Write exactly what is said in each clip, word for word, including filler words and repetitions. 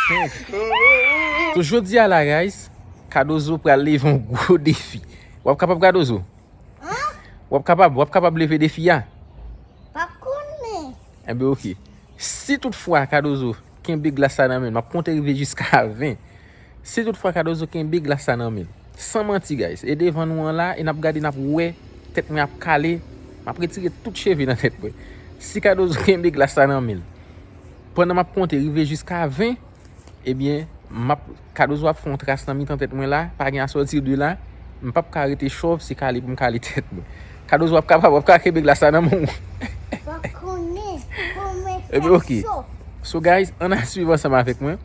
Senk. So, jodi a la, guys, Cardozo pral leve yon gwo defi. W ap kapab, Cardozo? W ap kapab, w ap kapab leve defi a? Pa konnen. Enben, oke. Si toutfwa Cardozo kenbe glas la nan men l, m ap konte rive jiska ven. Si toutfwa Cardozo kenbe glas la nan men l, san manti, guys, e devan nou an la, e n ap gade, n ap wè tèt mwen ap kale, m ap retire tout cheve nan tèt mwen. Si Cardozo kenbe glas la nan men l, pandan m ap konte rive jiska ven, ebyen, m ap, Cardozo ap fè yon tras nan mitan tèt mwen la, pa gen à sortir de là, m p ap ka rete chòv, se kale pou m kale tèt mwen. Cardozo, w ap kapab, w ap ka kenbe glas la nan men w? Pa konnen kòman fè cho. Ebyen, oke. So, guys, ann a swiv ansanm avèk mwen.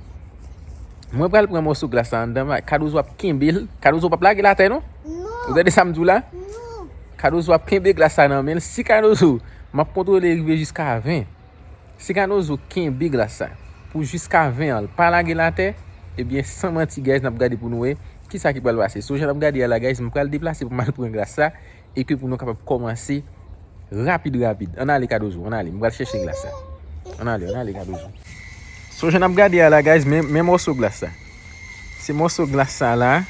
Mwen pral pran mòso glas la anndan, Cardozo ap kenbe l. Cardozo p ap lage l atè, non? Non. Ou tande sa m di w la? Non. Cardozo ap kenbe glas la nan men l. Si Cardozo, m ap kontwole rive jiska ven. Si Cardozo kenbe glas sa pou jiska ven an, l pa lage l atè, ebyen, san manti, guys, n ap gade pou nou wè kisa ki pral pase. So, jan n ap gade a la, guys, m pral deplase pou m al pran glas sa e ke pou nou kapab kòmanse rapid, rapid. Ann ale, Cardozo, ann ale. M pral chèche glas sa. Ann ale, ann ale, Cardozo. So, jan n ap gade a la, guys, men, men mòso glas sa. Se mòso glas sa la.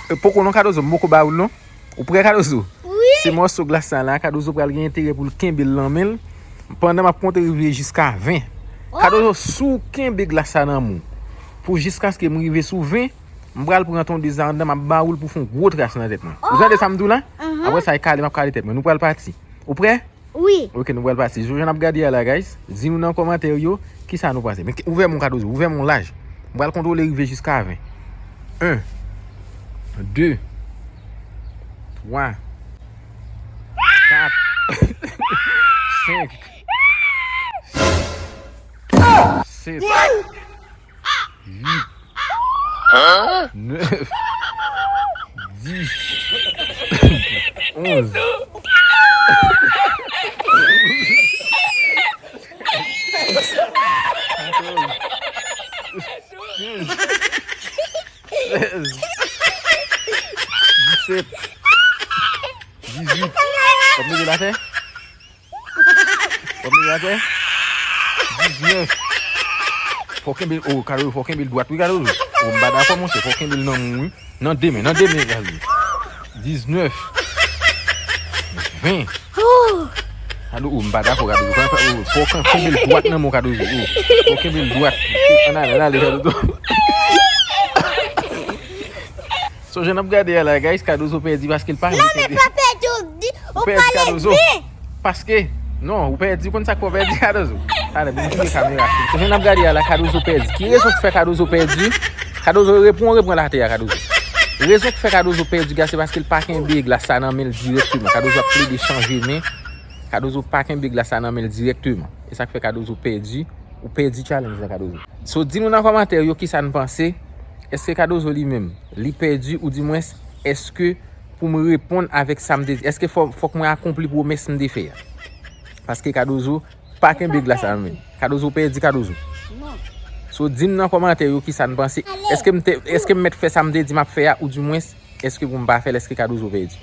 E, poko non, Cardozo, m poko ba ou l non. Ou prè, Cardozo? Wi. Se mòso glas sa la, Cardozo pral gen enterè pou l kenbe l nan men l pandan m ap konte rive jiska ven. Oh. Cardozo, si w kenbe glas sa nan men w pou jiskaske m rive sou ven, m pral pran tondez la anndan, m ap ba ou l pou fè yon gwo tras nan tèt mwen. Ou tande sa m di w la? Apre sa, e kale m ap kale tèt mwen. Nou pral pati. Ou prè? Wi. Ok, nou pral pati. Jou jan n ap gade a la, guys. Di nou nan kòmantè yo kisa nou panse. Men ouvè men w, Cardozo, ouvè men w laj. M pral kontwole rive jiska ven. En, de, twa, kat, senk, sis, sèt, uit, nèf, dis, onz, katòz, kenz, sèz, disèt, dizuit. W ap mete l atè? W ap mete l atè? Diznèf. Fò w kenbe l, o, Cardozo, fò w kenbe l dwat, wi, Cardozo. O, m pa dakò, monchè, fò w kenbe l nan men w, wi. Nan de men, nan de men, Cardozo. Diznèf. Ven. Cardozo, o, m pa dakò, Cardozo. Fò w kenbe l dwat nan men w, Cardozo. O, fò w kenbe l dwat. Ann ale, ann ale, Cardozo. So, jan n ap gade a la, guys, Cardozo pèdi paske l pa vle kenbe. Non, men pa pèdi, ou di, ou pale byen. Paske, non, ou pèdi, ou konn sa k fè w pèdi, Cardozo? Talè, pou m tire kamera. So, jan n ap gade a la, Cardozo pèdi. Ki rezon k fè Cardozo pèdi? Cardozo, reponn, reponn l atè a, Cardozo. Rezon k fè Cardozo pèdi, guys, se paske l pa kenbe glas sa nan men l dirèkteman. Cardozo ap plede chanje men. Cardozo pa kenbe glas sa nan men l dirèkteman. E sa k fè Cardozo pèdi. Ou pèdi challenge la, Cardozo. So, di nou nan kòmantè yo kisa n panse. Èske Cardozo li menm, li pèdi, oudimwens, èske pou m reponn avèk sa m te di, èske fò, fòk mwen akonpli pwomès m te fè a? Paske Cardozo pa kenbe glas la nan men l. Cardozo pèdi, Cardozo. So, di m nan kòmantè yo kisa n panse. Èske m te, èske m mèt fè sa m te di m ap fè a, oudimwens, èske pou m pa fè l, èske Cardozo pèdi?